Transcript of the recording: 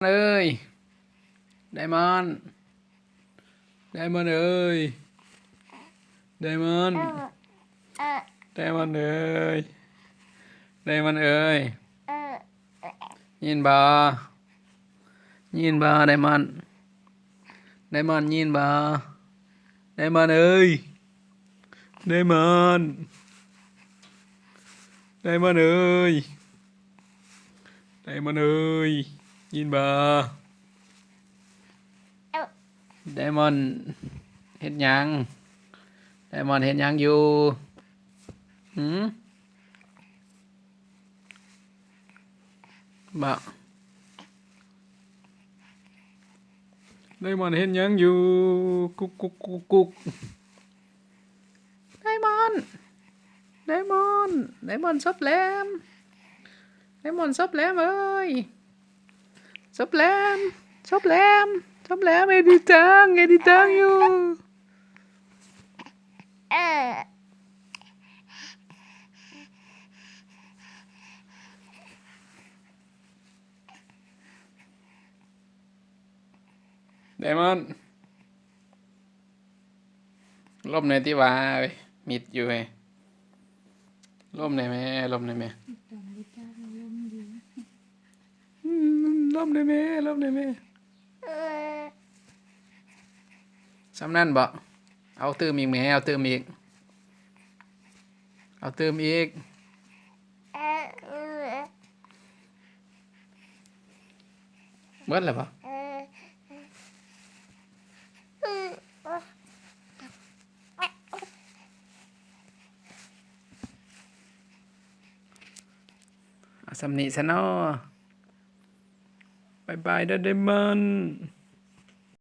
ເອີຍ ໄດມອນ ໄດມອນເອີຍ ໄດມອນ ໄດມອນເອີຍ ໄດມອນເອີຍ ຍິນບໍ່? ຍິນບໍ່ ໄດມອນ? ໄດມອນຍິນບໍ່? ໄດມອນເອີຍ ໄດມອນ ໄດມອນເອີຍ ໄດມອນເອີຍ ຍິນບໍ່? ໄດມອນເຮັດຫຍັງ? ໄດມອນເຮັດຫຍັງຢູ່? ຫື? ບະ ໄດມອນເຮັດຫຍັງຢູ່? ກຸກກຸກກຸກກຸກ ໄດມອນ ໄດມອນ ໄດມອນ ຊອບແຫຼມ ໄດມອນ ຊອບແຫຼມເອີຍ ຊອບແຫຼມ ຊອບແຫຼມ ຊອບແຫຼມ ເຮັດອີຫຍັງ ເຮັດອີຫຍັງຢູ່? ໄດມອນ ລົມແດ່ຕິວ່າ ເອີຍ ມິດຢູ່ເວີຍ ລົມແດ່ແມ້ ລົມແດ່ແມ້ ອືມ ລົມແດ່ແມ້ ລົມແດ່ແມ້. ສ່ຳນັ້ນບໍ? ເອົາຕື່ມອີກແມ້ ເອົາຕື່ມອີກ ເອົາຕື່ມອີກ ເບິດແລ້ວບໍ? ເອົາສ່ຳນີ້ຊະເນາະ ບາຍບາຍເດີ ໄດມອນ.